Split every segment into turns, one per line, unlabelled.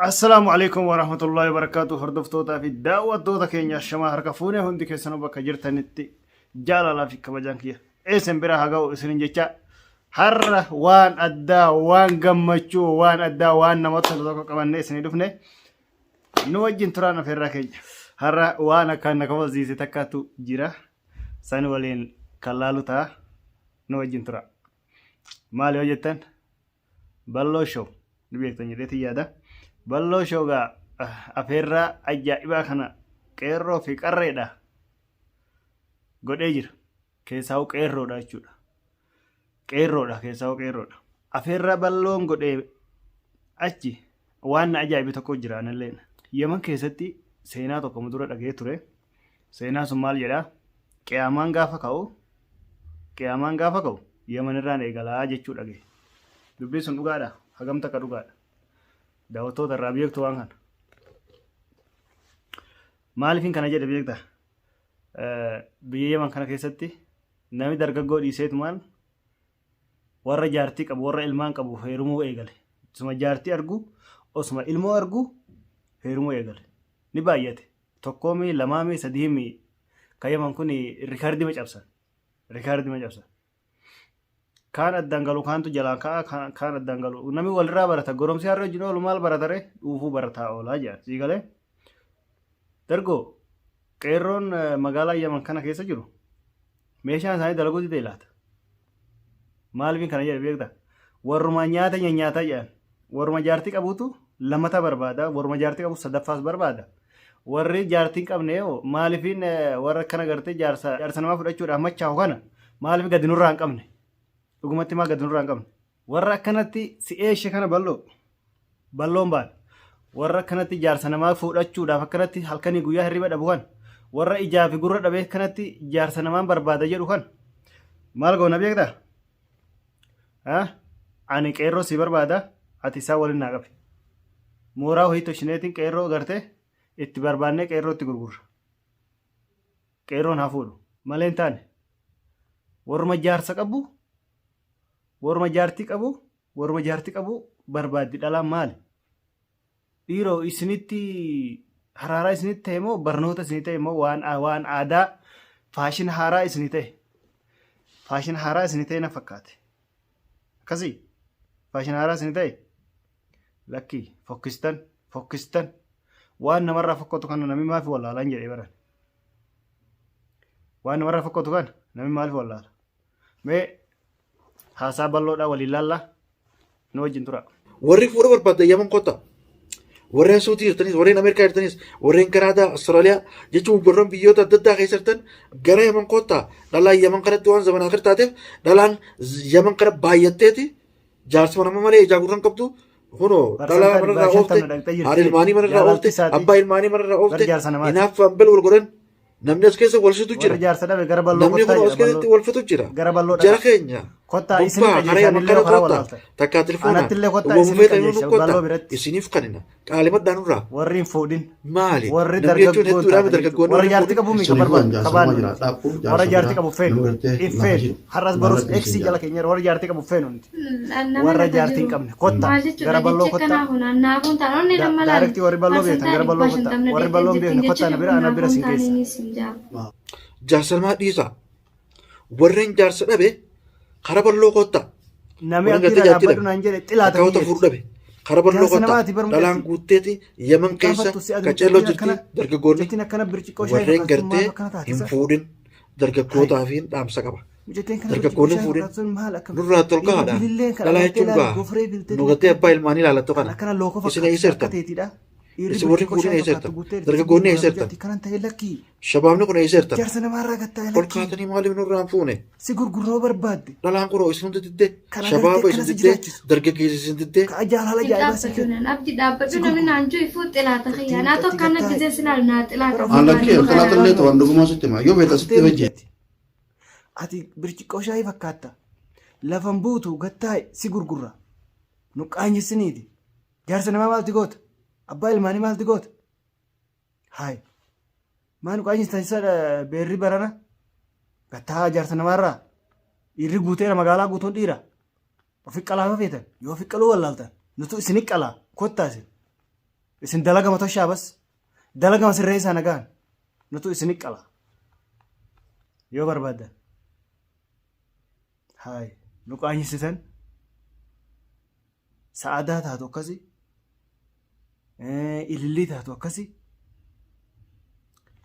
Assalaamu alaikum warahmatullahi wabarakatuh hordoftootaa fi daawwattoota keenya shamaa harka fuunee hundi keessanuu bakka jirtanitti jaalalaa fi kabajaan kiyya eessan biraa haa ga'u isinin jecha har'a waan addaa waan gammachuu waan addaa waan namatti tolu tokko qabannee isinii dhufne nu wajjin turaan afeerraa keenya har'a waan akkaan na kofalsiise takkaatu jira san waliin kan laalu ta'a nu wajjin tura maali yoo jettan Balloo Show ni beektan jedheetiin yaada. Balloo Show gaa afeerraa ajaa'ibaa kana qeerroo fi qarreedha godhee jira. Keessaa'u qeerroodha jechuudha. Qeerroodha keessaa'u qeerroodha. Afeerraa balloon godhee achi waan na ajaa'ibe tokko jira analleen. Yemen keessatti seenaa tokko dura dhagee ture. Seenaan sun maal jedhaa? Qiyaamaan gaafa ka'u qiyaamaan gaafa ka'u Yemen irraan eegalaa jechuu dhagaye. Dubbiin sun dhugaadha? Hagam takka dhugaadha? Daawwattoota irraa beektu waan kana. Maaliifin kana jedhe beekta? Biyya Yemen kana keessatti namni dargaggoo dhiiseetumaan warra jaartii qabu warra ilmaan qabu heerumuu eegale. Osuma jaartii argu osuma ilmoo argu heerumuu eegale. Ni baay'ate. Tokkoomii lamaamii sadiimii kan Yemen kun rikaardima cabsan. Rikaardima cabsan. Kaan addaan galu kaantu jalaan ka'a kaan addaan galu. Namni walirraa barata. Goromsi har'a wajjin oolu maal barata ree? Dhuufuu barataa oolaa jedhan. Sii galee? Dargoo qeerroon magaalaa Yemen kana keessa jiru meeshaan isaanii dalaguu didee laata? Maaliifin kana jedhe beektaa? Warruma nyaata nyanyaataa jedhan. Warruma jaartii qabutu lamata barbaada. Warruma jaartii qabu sadaffaas barbaada. Warri jaartii hin qabne hoo maaliifin warra akkana gartee jaarsa jaarsa namaa fudhachuudhaaf machaa'u kana maaliif gadi nurraa hin qabne? Dhugumatti maa gadi nurraa hin qabne? Warra akkanatti si eeshe kana bal'oo bal'oon baana. Warra akkanatti jaarsa namaa fuudhachuudhaaf akkanatti halkanii guyyaa hirriba dhabu kan warra ijaa fi gurra dhabee akkanatti jaarsa namaan barbaada jedhu kan maal goona beektaa? Ani qeerroo si barbaada ati isaan waliin naa qabi. Mooraa wayii toshineetiin qeerroo gartee itti barbaannee qeerroo itti gurgurra. Qeerroon haa fuudhu malee hin taane. Warruma jaarsa qabu warruma jaartii qabu warruma jaartii qabu barbaaddi dhalaan maali? Dhiiroo isinitti haraaraa isinitti ta'e moo barnoota isinii ta'e moo waan waan aadaa faashina haaraa isinii ta'e? Faashina haaraa isinii ta'e na fakkaate. Akkasii faashina haaraa isinii ta'e? Lakkii fokkistan fokkistan waan namarraa fokkatu kana namni maaf wallaalaan jedhee baran. Waan namarraa fokkatu kana namni maaliif wallaala? Mee haasaa bal'oodhaa waliin laallaa nu wajjin tura.
Warri fuudha barbaaddan Yaman kottaa. Warreen Suutii jirtanis, warreen Ameerikaa jirtanis, warreen Kanaadaa, Austraaliyaa jechuun warreen biyyoota adda addaa keessa jirtan gara Yaman kottaa. Dhalaan Yaman kanatti waan zaman akhir taateef dhalaan Yaman kana baay'atteeti jaarsuma nama malee ijaa gurran qabdu kunoo dhalaa
Parsantaa
manarraa
dhibbaa
oofte
shantamna dhaqxee jirti.
haadha ilmaanii manarraa
Jaalalti
oofte
isaatii
abbaa ilmaanii manarraa
bar
oofte
jaarsa namaati.
hinaaffaan bel wal godhan Namni as keessa wal fitu jira.
Warri jaarsa dhabe gara balloo
Namni
kottaa
kun as
jedha
keessatti
balloo.
wal fitu jira.
Gara balloo
Jara
dhaqa.
keenya.
Kottaa isinii
Bobbaa karaa
qajeelcha
yaman
anillee
kana
karaa
kottaa.
wallaalta.
Takkaa telefoonaan.
Anatti illee kottaa
Uumama
isinii
feetan
qajeelcha
nu kottaa.
balloo biratti.
Isiniif kanina. Qaalimadhaan nurraa.
Warri hin fuudhin.
Maali?
Warri
Namni jechuun
dargaggoon
hedduudhaan
taatan jechuudha.
dargaggoonni
Warri
warri
jaartii
fuudhin.
qabu miti
Suniifuu
barbaadu
an jaarsummaa
kabaannu
jira
nuti.
dhaabbu
Warra
jaarsa
jaartii
biraa
qabu feenu.
nama gartee
Hin
lafa
feenu.
jiru
Har'as borus
laalladhu
eeksii
isin
jala
jaala.
keenya warra jaartii qabu feenu nuti.
Nama
Warra
lafa
jaartii hin
jiru.
qabne kottaa
Maal jechuudha
gara balloo
jechi
kottaa.
akkanaa kun naafuun taane onnee nama laali.
Daarektii warri balloo beektan
Parsantaa
gara balloo
dhibbaa
kottaa.
shantamna
Warri
deettee
balloo hin
jettiin
beekne
jechi
kottaa na bira
kun
ana bira
naafuun
sin
taane
geessa.
ni sin jaa.
Jaarsa namaa dhiisaa. Warreen jaarsa dhabe kara balloo kottaa.
Namni
Warreen
abdii
gartee
irraa
jaartii
dhaabbadhu
dhabe.
naan jedhe xilaata
Takkaawwata
kiyyeeti.
furu dhabe. Kara balloo
Jaarsa
kottaa.
namaati bar
Dhalaan
mucatti.
guutteeti Yaman keessa
Qaanfattu si ati
qaceelloo
mucattiin
jirti
akkana
dargaggoonni.
mucattiin akkana birciqoo shaayii
Warreen
fakkaattu
gartee
maaf akkana taate
hin
isa?
fuudhin
Hayi
dargaggootaa fi dhaamsa qaba.
mucattiin kana birciqoo
Dargaggoonni
shaayii
fuudhin
fakkaattu sun maal akkam
nurraa
dhiirri
tolkaadha.
bililleen kan
Dhalaa
agartee
jechuun
laali
gaa
gofaree biltee
nu gartee abbaa
akkanatti
ilmaanii ilaalattu
kan
kana.
akkana lookoo
Isin
fakkaattu
eessa
akka
jirtan?
teetiidha. Dhiirri
Isin warri
birciqoo
fuudhin
shaayii
eessa
fakkaattu
jirtan?
guuttee jirti
Dargaggoonni
gurguraaf
eessa jirtan?
jirti kanan ta'e lakkii.
Shabaabni kun eessa jirtan?
Jaarsa namaarraa gattaa'e
Ol
lakkii.
kaatanii maaliif nurraa hin fuune?
Si gurguruu barbaadde.
Dhalaan kunoo isin hundi diddee,
Kan agartee
shabaaba
akkana
isin
si
diddee,
jiraachisu.
dargaggeessa isin diddee.
Ka jaalala
Hin
ajaa'ibaa si
dhaabbatu
kennu.
naan abdi
Si
dhaabbadhu namni
gurgura.
naan jiru ifuu xilaata kiyya
Mucattiin
naa
mucattii
tokko ana
gattaa'e.
gisee silaal naa xilaata
Bara
An
ofii
lakkee
baanii
xilaata
karaa
illee ta'u an dhugumaa sitti hima yoo beekta sitti
Haftee
hojii.
miti ati. Ati birciqqoo shaayii fakkaatta. Lafan buutu gattaa'e si gurgurra. Nu qaanyessiniiti. Jaarsa namaa maalti goota? Abbaa ilmaanii maalti goota? Haay. Maa nu qaanyessitan isa beerri barana? Gattaa jaarsa namaarraa. Dhiirri guuteera magaalaa guutuun dhiira. Ofi qalaa yoo feetan yoo ofi qaluu wallaaltan nutu isini qalaa kottaa isin. Isin dalagama toshaa bas. Dalagama sirreessaa nagaan. Nutu isin qala. Yoo barbaaddan. Haay nu qaanyessitan. Sa'aadaa taatu akkasi. Ilillii taatu akkasi.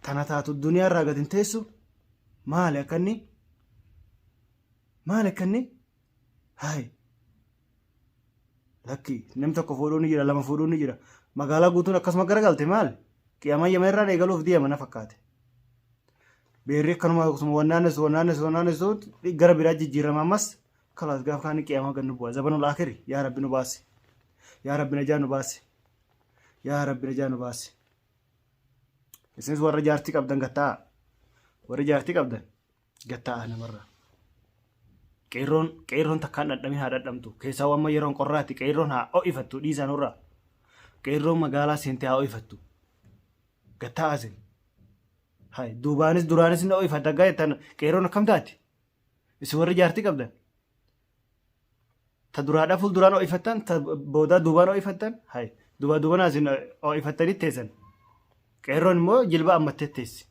Tana taatu duniyaa irraa gad hin teessu. Maali akkanni? Maali akkanni? Haay. Lakki namni tokko fuudhuun ni jira lama fuudhuun ni jira. Magaalaa guutuun akkasuma garagalte maali? Qiyaamaan Yemen irraan eegaluuf deema na fakkaate. Beerri akkanuma akkasuma wannaanessu wannaanessu wannaanessu gara biraa jijjiirama ammas kalaas gaafa kaanii qiyaamaa gad nu bu'a. Zabanul aakhiri yaa Rabbi nu baasi. Yaa Rabbi najaa nu baasi. Yaa Rabbi najaa nu baasi. Isinis warra jaartii qabdan gatta'aa. Warri jaartii qabdan gad taa'aa namarraa. Qeerroon qeerroon takkaan dhadhamee haa dhadhamtu. Keessaa amma yeroon qorraati qeerroon haa ho'ifattu dhiisaa nurraa. Qeerroon magaalaa seentee haa ho'ifattu. Gad taa'aa isin. Hai duubaanis duraanis ni ho'ifadha gaa jettan qeerroon akkam taati? Isin warri jaartii qabdan. Ta duraadhaa fuulduraan ho'ifattan ta boodaa duubaan ho'ifattan hay duubaa duubanaa isin ho'ifattanii teessan. Qeerroon immoo jilba ammattee teessi.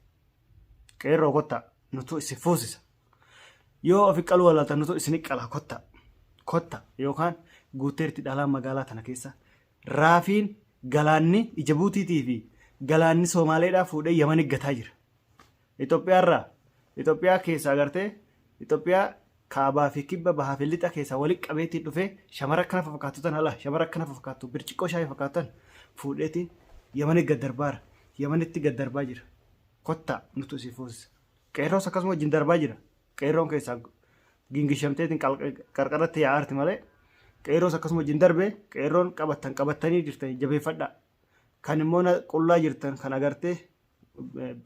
Qeerroo kottaa nutu isin fuusisa. Yoo ofi qaluu wallaaltan nutu isin qala kottaa. Kotta yookaan guutteerti dhalaan magaalaa tana keessa raafiin galaanni Ijabuutiitii fi galaanni Soomaaleedhaa fuudhee Yamani gataa jira. Itoophiyaarraa Itoophiyaa keessaa agartee Itoophiyaa kaabaa fi kibba bahaa fi lixa keessaa walitti qabeetiin dhufee shamara akkana fakkaattu tan ala shamara akkana fakkaattu birciqqoo shaayii fakkaattu tan fuudheetiin Yamani gad darbaara. Yamanitti gad darbaa jira. Kottaa nutu isin fuusisa. Qeerroos akkasuma wajjin darbaa jira. Qeerroon keessaa gingishamteetiin qarqaratti yaa'aarti malee qeerroos akkasuma wajjin darbee qeerroon qabattan qabattanii jirtan jabeeffadhaa. Kan immoo qullaa jirtan kan agartee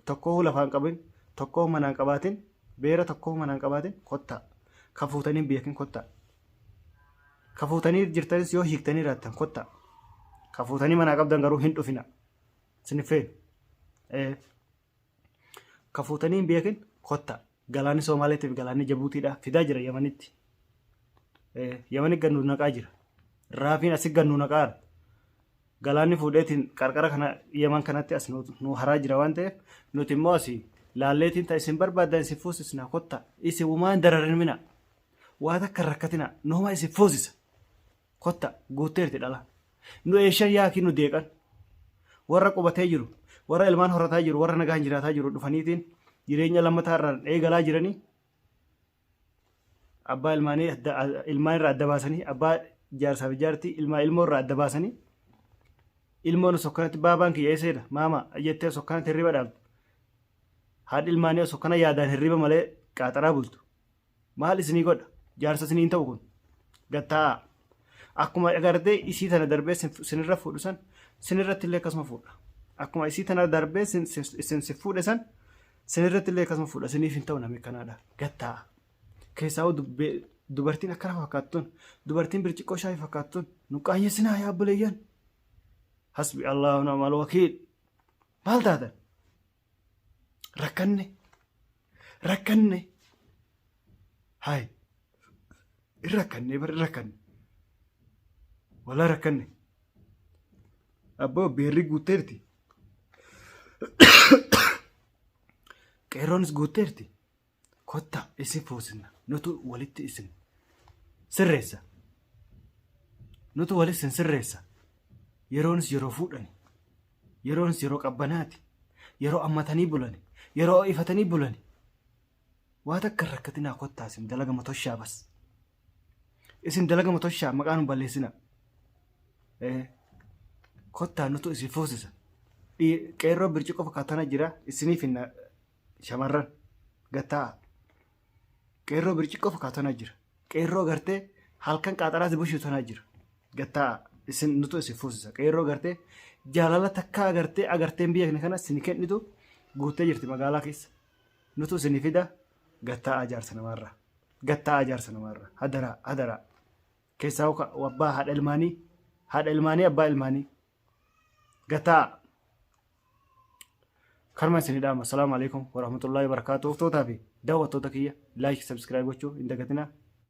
tokkoo lafaan qabin tokkoo manaan qabaatin beera tokkoo manaan qabaatin kottaa. Ka fuutanii hin beekin kottaa. Ka fuutanii jirtanis yoo hiiktanii jiraattan kottaa. Ka fuutanii manaa qabdan garuu hin dhufina. Isin feenu. Ka fuutanii hin beekin kottaa. Galaanni Soomaaleetiif galaanni Jabuutiidha fidaa jira Yamanitti. Yamani gad nu naqaa jira. Raafiin asi gad nu naqaara. Galaanni fuudheetiin qarqara kana Yaman kanatti as nu haraa jira waan ta'eef nuti immoo asii laalleetiin ta isin barbaaddan isin fuusisna kottaa. Isin wumaan dararinmina. Waa takka hin rakkatina. Nuuma isin fuusisa. Kotta guutteerti dhala. Nu eeshan yaakii nu deeqan. Warra qubatee jiru, warra ilmaan horataa jiru, warra nagaan jiraataa jiru dhufaniitiin jireenya lammataa irraan eegalaa jiranii abbaa ilmaanii ilmaan irraa adda baasanii abbaa jaarsaa fi jaartii ilmaa ilmoo irraa adda baasanii ilmoon osoo akkanatti baabaan kiyya eesseedha maama jettee osoo akkanatti hirriba dhaabdu haadhi ilmaanii osoo akkana yaadaan hirriba malee qaaxaraa bultu Maal isinii godha? Jaarsa isinii hin ta'u kun. Gad taa'aa. Akkuma agartee isii tana darbee sinirra fuudhu san sinirratti illee akkasuma fuudha. Akkuma isii tana darbee isin si fuudhe san sinirratti illee akkasuma fuudha. Isiniif hin ta'u namni akkanaadha. Gad taa'aa. Keessaa dubartiin akkana fakkaattuun dubartiin birciqqoo shaayii fakkaattuun nu qaanyessinaa yaa obboleeyyan. Hasbi Allahu ni'mal wakiil. Maal taatan? Rakkanne. Rakkanne. Hayi. In rakkanne bar in rakkanne. Walaa rakkanne. Abboo beerri guutteerti. Qeerroonis guutteerti. Kottaa isin fuusisna. Nutu walitti isin sirreessa. Nutu walitti isin sirreessa. Yeroonis yeroo fuudhani. Yeroonis yeroo qabbanaati. Yeroo ammatanii bulani. Yeroo ifatanii bulani. Waa takka hin rakkatinaa kottaa isin dalagama toshaa bas. Isin dalagama toshaa maqaa nu balleessinaa. Kottaa nutu isin fuusisa. Qeerroo birciqoo fakkaatana jira isiniif hin Shamarran gad taa'aa. Qeerroo birciqqoo fakkaatu tanaa jira. Qeerroo gartee halkan qaaxaraa si bushitu tanaa jira. Gad taa'aa. Isin nutu isin fuusisa. Qeerroo gartee jaalala takkaa agartee agartee hin beekne kana isin kennitu guuttee jirti magaalaa keessa. Nutu isin fida gad taa'aa jaarsa namaarraa. Gad taa'aa jaarsa namaarraa. Hadaraa hadaraa. Keessaa abbaa haadha ilmaanii haadha ilmaanii abbaa ilmaanii. Gataa. Kanuma isin dhaama. Assalaamu alaikum warahmatullahi wabarakatuh. Hordoftootaa fi daawwattoota kiyya like subscribe gochuu hin dagatinaa.